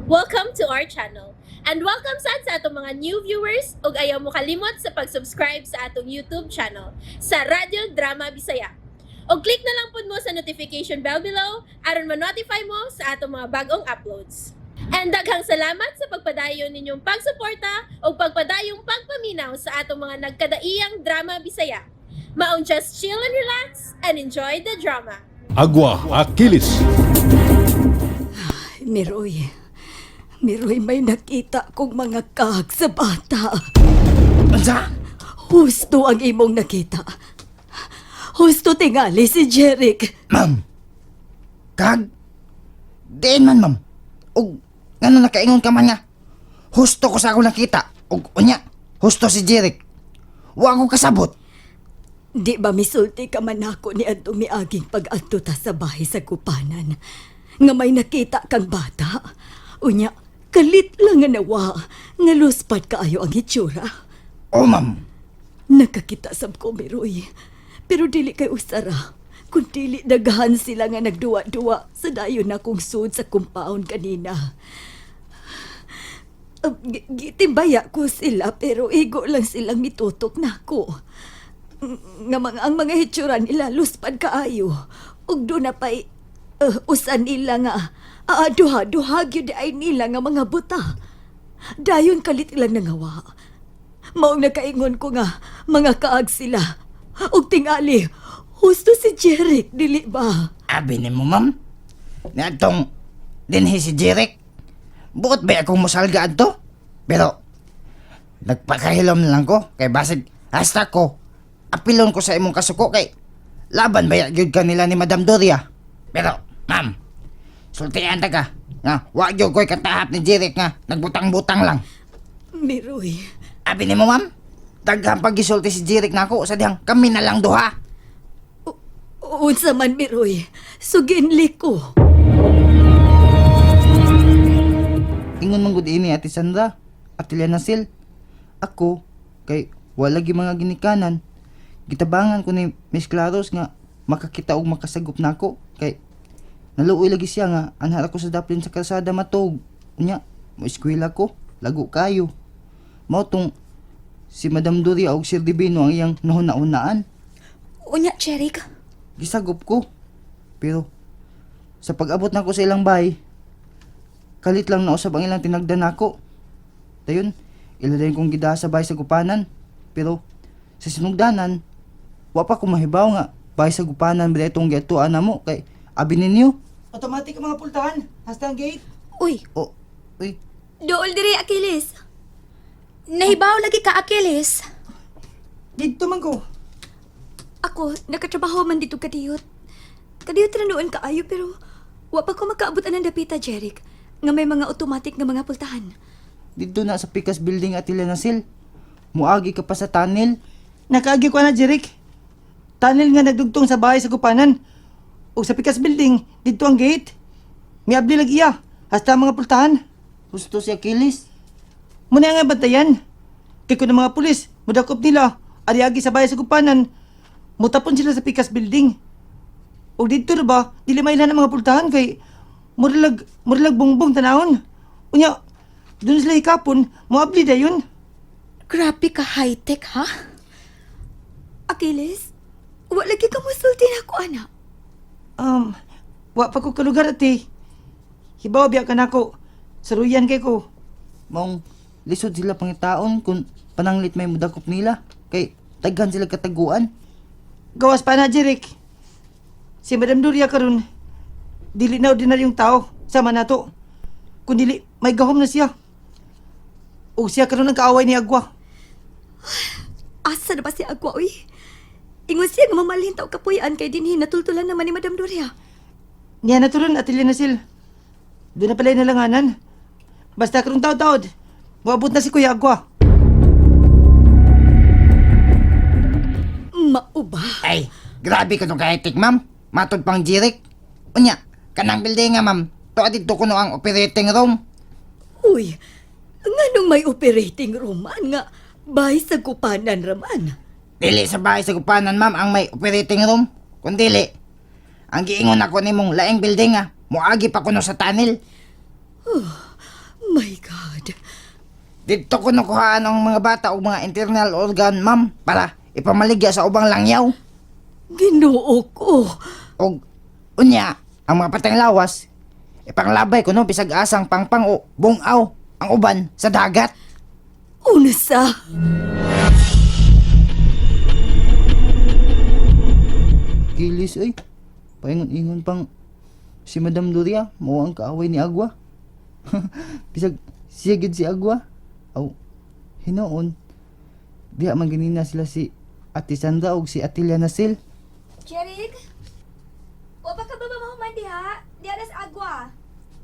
Welcome to our channel. And welcome sad sa atong mga new viewers ug ayaw mo kalimot sa pag-subscribe sa atong YouTube channel sa Radyo Drama Bisaya. Og click na lang pud mo sa notification bell below aron ma-notify mo sa atong mga bagong uploads. And daghang salamat sa pagpadayon ninyong pagsuporta ug pagpadayong pagpaminaw sa atong mga nagkadaiyang drama Bisaya. Maong just chill and relax and enjoy the drama. Agua Achilles. Miroy, Miroy, may nakita kong mga kag sa bata. Unsa? Husto ang imong nakita. Husto tingali si Jeric. Ma'am. Kag? Diin man, ma'am. Og ngano nakaingon ka man nga? Husto ko sa ako nakita. Og unya, husto si Jeric. Wa ko kasabot. Di ba misulti ka man ako ni adtong miaging pag-adto ta sa bahay sa kupanan? Nga may nakita kang bata. Unya, kalit lang nga nawa. Nga luspad kaayo ang hitsura. Oh, ma'am. Nakakita sab ko, Miroy. Pero dili kay usara. Kung dili daghan sila nga nagduwa-duwa sa dayon na kong sud sa compound kanina. Gitimbaya ko sila pero igo lang silang mitutok nako. Nga mga ang mga hitsura nila luspad kaayo. Ug do na pa'y usan nila nga duha-duha gyud ay nila nga mga buta. Dayon kalit ilang nangawa. Maong nakaingon ko nga, mga kaag sila. Ug tingali, husto si Jeric, dili ba? Abi nimo, ma'am. Niadtong dinhi si Jeric. Buot ba akong musalga adto? Pero nagpakahilom na lang ko kay basig hasta ko apilon ko sa imong kasuko kay laban ba gyud kanila ni Madam Doria. Pero ma'am, sultian ta ka nga wa gyud ko'y katahap ni Jeric nga nagbutang-butang lang. Miroy, Abi nimo, ma'am, daghang paggisulti si Jeric nako sa dihang kami na lang duha. Unsa man, Miroy, suginli ko. Ingon man gud ini Ate Sandra, Ate Lianasil. Ako kay wala gi mga ginikanan. Gitabangan ko ni Miss Claros nga makakita og makasagop nako kay naluoy lagi siya nga anhar ako sa daplin sa kalsada matog. Unya, mo eskwela ko, lago kayo. Mao tong si Madam Doria og Sir Divino ang iyang nahuna-unaan. Unya, Jeric. Gisagop ko. Pero sa pag-abot nako sa ilang bahay, kalit lang nausab ang ilang tinagdan nako. Dayon, ila dayon kong gidaha sa bahay sa gupanan. Pero sa sinugdanan, wa pa ko mahibaw nga bahay sa gupanan ba itong giatuan namo kay abi ninyo. Automatic ang mga pultahan. Hasta ang gate. Uy, O, uy, Dool diri, Achilles. nahibaw lagi ka, Achilles. Dito man ko. Ako, nakatrabaho man dito kadiyot. Kadiyot ra noon kaayo pero wa pa ko makaabot anang dapita, Jeric. Nga may mga automatic nga mga pultahan. Didto na sa Picas Building at Nasil. Muagi ka pa sa tunnel. Nakaagi ko na, Jeric. Tunnel nga nagdugtong sa bahay sa Gupanan. O sa Picas Building, dito ang gate. Miabli lagi iya. Hasta ang mga pultahan. Husto si Achilles. Muna nga bantayan. Kay kung ang mga pulis, mudakop nila, ariagi sa bahay sa Gupanan, mutapon sila sa Picas Building. O dito na ba, dili mailan ang mga pultahan kay muralag bongbong tanahon. Unya, dun sila hikapon, moabli dayon. Grabe ka high-tech, ha? Achilles, wa lagi ka mosulti nako, ana. Wa pa ko kalugar ate. Hibaw biya ka nako. Saruyan kay ko. Maong lisod sila pangitaon kung pananglit may mudakop nila. Kay daghan sila kataguan. Gawas pa na, Jeric. Si Madam Doria karon dili na ordinaryong tao sama nato. Kun dili may gahom na siya. O siya karon ang kaaway ni Agwa. Asa na ba si Agwa, uy? Ingon siya nga mamalhin tao kapuy-an kay dinhi natultulan naman ni Madam Doria. Niya na turon at na sil. Doon na pala yung nalanganan. Basta karong taod-taod, moabot na si Kuya Agwa. Mauba. Ay, grabe ko tong kahitik, ma'am. Matod pang jirik. Unya, kanang building nga, ma'am. Tuwa dito kuno ang operating room. Uy, nganong may operating room man nga bahay sa kupanan raman. Dili sa bahay sa gupanan, ma'am, ang may operating room. Kung dili, ang giingon ako nimong laing building nga, muagi pa kuno sa tunnel. My God. Dito ko nakuhaan ang mga bata og mga internal organ, ma'am, para ipamaligya sa ubang langyaw. Ginoo ko. Og unya, ang mga patang lawas, ipanglabay ko no bisag asang pangpang o bungaw ang uban sa dagat. Unsa? Kilis oy. Paingon-ingon pang si Madam Doria mo ang kaaway ni Agwa. Bisag siya gid si Agwa. Aw hinoon. Diha man ganina sila si Ate Sandra og si Ate Nasil. Jeric? Wa pa ka ba mahuman diha? Diha na sa agwa.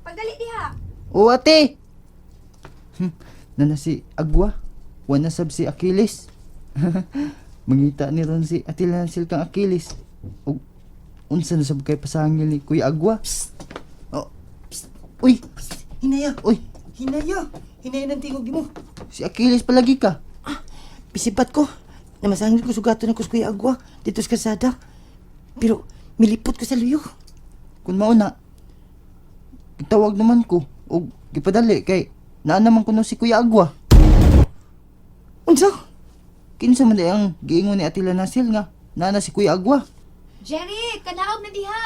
Pagdali diha. O ate. Nana si Agwa. Wana sab si Achilles. Mangita ni ron si Ate Nasil kang Achilles. Og unsa na sab kay pasangil ni Kuya Agwa? Oh, psst. Uy, Hinaya! uy, Hinaya! Hinaya ng tingog mo. si Achilles palagi ka. Bisipat ko. Namasangil ko sugato ng kuskuy agwa dito sa kasada. Pero milipot ko sa luyo. Kung mauna, gitawag naman ko og gipadali kay naa naman kuno si Kuya Agwa. Unsa? Kinsa man day ang giingon ni Atila Nasil nga naa na si Kuya Agwa. Jeric, kanaog na diha.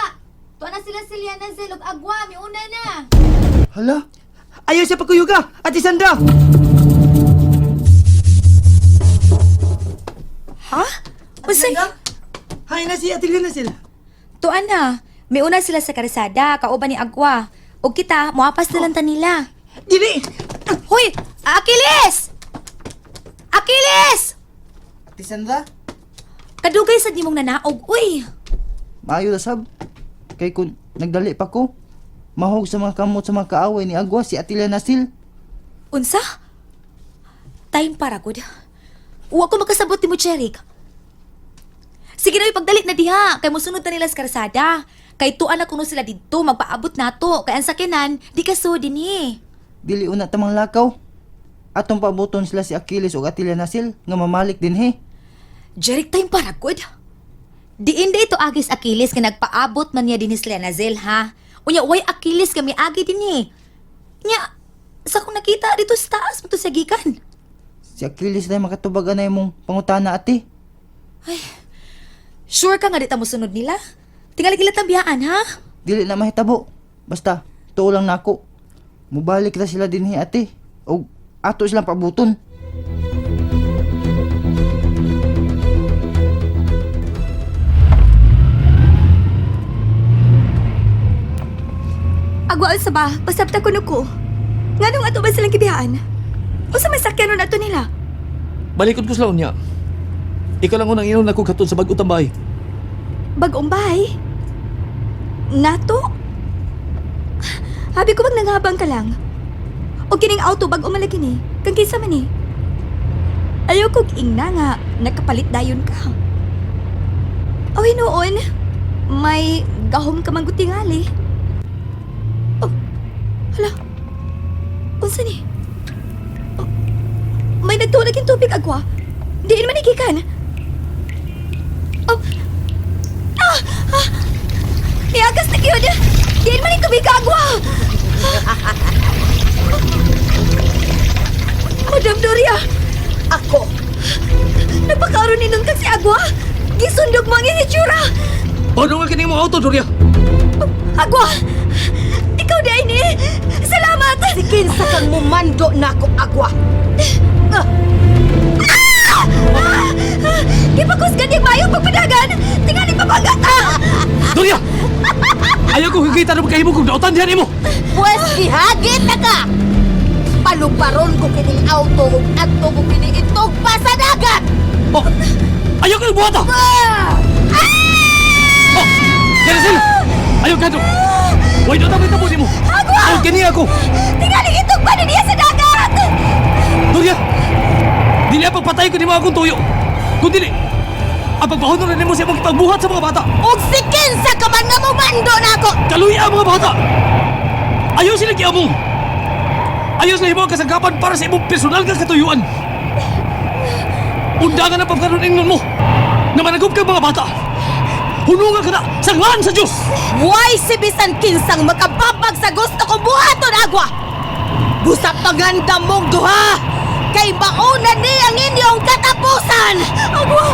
Tuwa na sila Siliana Zel ug agwa, miuna na. Hala, Ayaw siya pagkuyuga! Ate Sandra! Ha? Unsay? Hay na si Ate Lena sila. Tuan na. Miuna sila sa karsada, kauban ni Agwa. Ug kita, moapas na lang ta nila. Dili! Hoy! Achilles! Achilles! Ate Sandra, Kadugay sa nimong nanaog, uy! maayo ra sab. Kay kun nagdali pa ko, mahog sa mga kamot sa mga kaaway ni Agwa si Atila Nasil. Unsa? Time para gud. Wa ko makasabot nimo, Jeric. Sige na, pagdali na diha. Kay mosunod na nila sa karsada. Kay tuan na kuno sila didto, magpaabot nato. Kay ang sakinan, di ka so dinhi. Dili una tamang lakaw. Atong paaboton sila si Achilles ug Atila Nasil nga mamalik dinhi. Jeric, time para gud. Diin da ito agis Achilles nga nagpaabot man niya dinhi sila Nazel, ha? Unya, way Achilles kami agi dinhi. Nya, sa kong nakita dito sa taas mo to sa gikan. Si Achilles na makatubag anay mong pangutana ate. Sure ka nga di ta mosunod nila? Tingali gila biyaan, ha? Dili na mahitabo. Basta, tuo lang nako. Mubalik na sila dinhi ate. Og ato silang pabuton. Agwa sa ba? Pasabta ko ko. Nganong ato ba silang gibiyaan? Unsa may sakyanon ato nila? Balikod ko sila unya. Ikaw lang unang inon ako katun sa bag-o tambay. Bagong bahay? Nato? Habi ko bang nanghabang ka lang? O kining auto bag umalagi ni? Kang kinsa man ni? Ayaw kog ingna nga nakapalit dayon ka. O hinuon, may gahom ka man tingali. Oh, hala. Unsa ni? Oh, may nagtulag yung tubig agwa. Diin man igikan. Oh, Niagas na gyud! Diin man tubig agwa! Madam Doria! Ako! Nagpakaroon ni nung si Agwa! Gisundog mo ang iyang itsura! Paano nga kining mga auto, Doria? Agwa! Ikaw di ay ni! Salamat! Si kinsa kang mumando na ako, agwa! Ah! Ah! Gipakusgan niyang maayong pagpadagan! Tingali pabagat! Ah! Doria! Ayaw ko kikita na magkahimo kong dautan diyan imo! Pwes gihagit na ka! Paluparon ko kining auto ug adto ko kini itog pa sa dagat! Oh! Ayaw ko buhat ah! Oh! Kaya sila! Ayaw ka to! Way dautan may tabo nimo! Agwa! Ayaw kini ako! Tingali itog pa niya sa dagat! Doria! Dili ang pagpatay ko nimo akong tuyo! Kung dili, ang pagbahon na nimo sa imong pagbuhat sa mga bata! Ug si kinsa ka man nga mumando na ako! Kaluya ang mga bata! Ayaw sila giamong! Ayaw sila himo ang kasangkapan para sa imong personal nga katuyuan! Undangan ang pagkaroon ingnon mo! Na managop kang mga bata! Hunungan ka na! Sanglaan sa Diyos! Why si bisan kinsang makababag sa gusto ko buhaton, agwa! Busa pangandam mong duha! Kay mauna ni ang inyong katapusan! Agwa!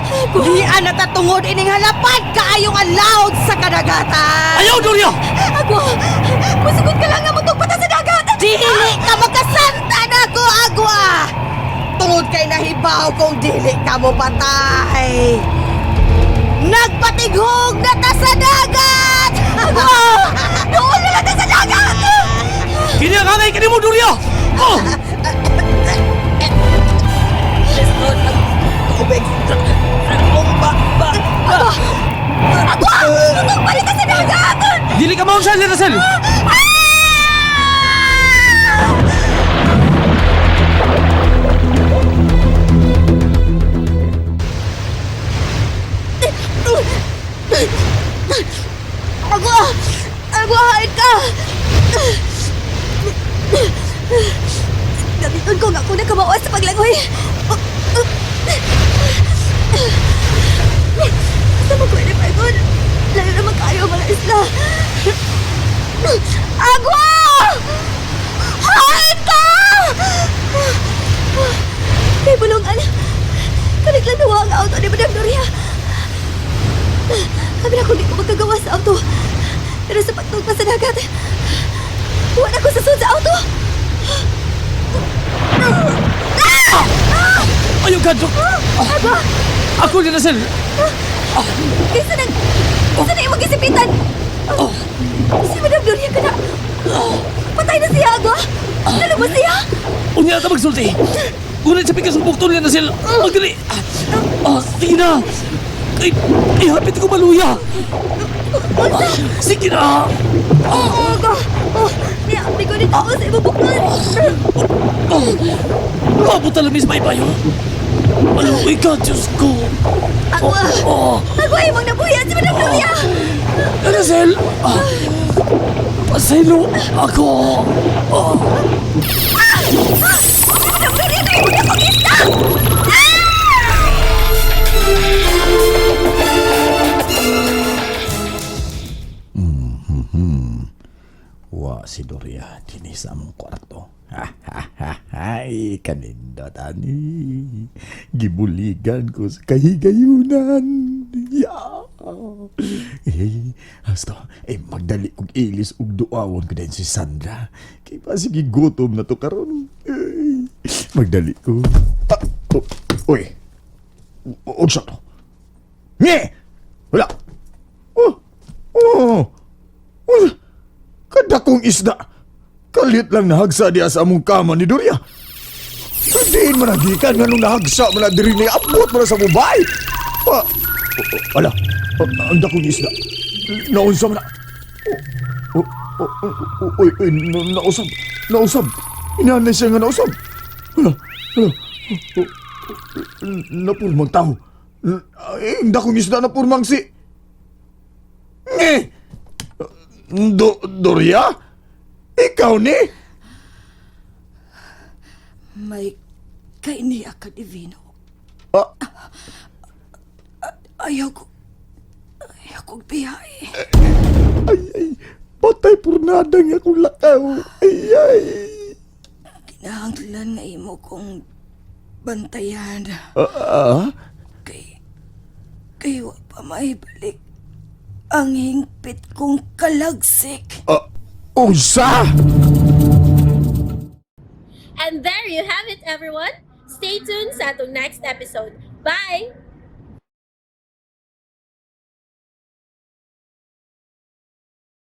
Agwa! Dian na tatungod ining halapan kaayong allowed sa kadagatan! Ayaw, Doria! Agwa! Musugot ka lang nga mutugpa ta sa dagat! Dili ka makasanta na ko, Agwa! Tungod kay nahibaw kung dili ka mo patay! Nagpatighog na ta sa dagat! Agwa! Doon na lang ta sa dagat! Kini ang angay kanimo, Doria! Oh! Tubig! Ba, ba, Agwa! Agwa! Mutugpa ta sa dagat! Dili ka maunsa, Liracel! Agwa! Agwa, hain ka! Gamiton ko nga ako nakamawas sa paglangoy. Sa magkwede pa ikon, layo naman kayo ang mga isla. Agwa! Hain ka! Kay bulungan, kaliklan nawa ang auto ni Madam Doria. Sabi na kung di ko magkagawa sa auto. Pero sa pagtugpa sa dagat, wala ko sa sud sa auto. Ayaw ka, Dok! Agwa! Ako, Liracel! Kaysa nang... Kaysa na imong gisipitan! Oh! Si Madam Gloria ka na! Patay na siya, Agwa! Nalubos siya! Unya na ta magsulti! Ngunit sa pikas ng bukton, Liracel! Magdali! Ah, sige na! Ay, ay, hapit ko maluya! Ah, sige na! Oo, Agwa! Oh, niya, di ko dito ako sa imong bukton! Oh! Mabot na lamis, may bayo! Maluoy ka, Diyos ko! Agwa! Oh! Agwa, imong nabuhian si Madam Gloria! Liracel! Ah, pasaylo ako! Oh! Si Madam Gloria na imong nakongista! Wa si Doria dinhi sa among kwarto. Ay, kanindot ani. Gibuligan ko sa kahigayunan. Ya. Eh, hasta, eh, magdali kog ilis ug duawon ko din si Sandra. Kay pa sige gutom na to karon. Eh, magdali ko. Ah, oh, uy. Unsa to? Nye! Wala. Oh. Oh. Oh. Kadakong isda. Kalit lang nahagsa diya sa among kama ni Doria. Diin man ang gikan nga nung nahagsa man na diri ni abot man na sa mubay. Ah, oh, ala, ah, ang dakong isda. Naunsa man na. Oh, oh, oh, oh, oy, oy, nausab. Nausab. Inanay siya nga nausab. Ala, ala. Oh, oh, napurmang tao. Ay, ang dakong isda napurmang si... Nge! Doria? Ikaw ni? May kainiya ka, Divino. Ah, Ayaw ko... Ayaw kong biyahe. ay, ay, patay purnada nga akong lakaw. Ay, ay. Kinahanglan nga imo kong bantayan. Ah, ah, Kay... Kay wa pa maibalik ang hingpit kong kalagsik. ah, unsa? And there you have it, everyone. Stay tuned sa atong next episode. Bye!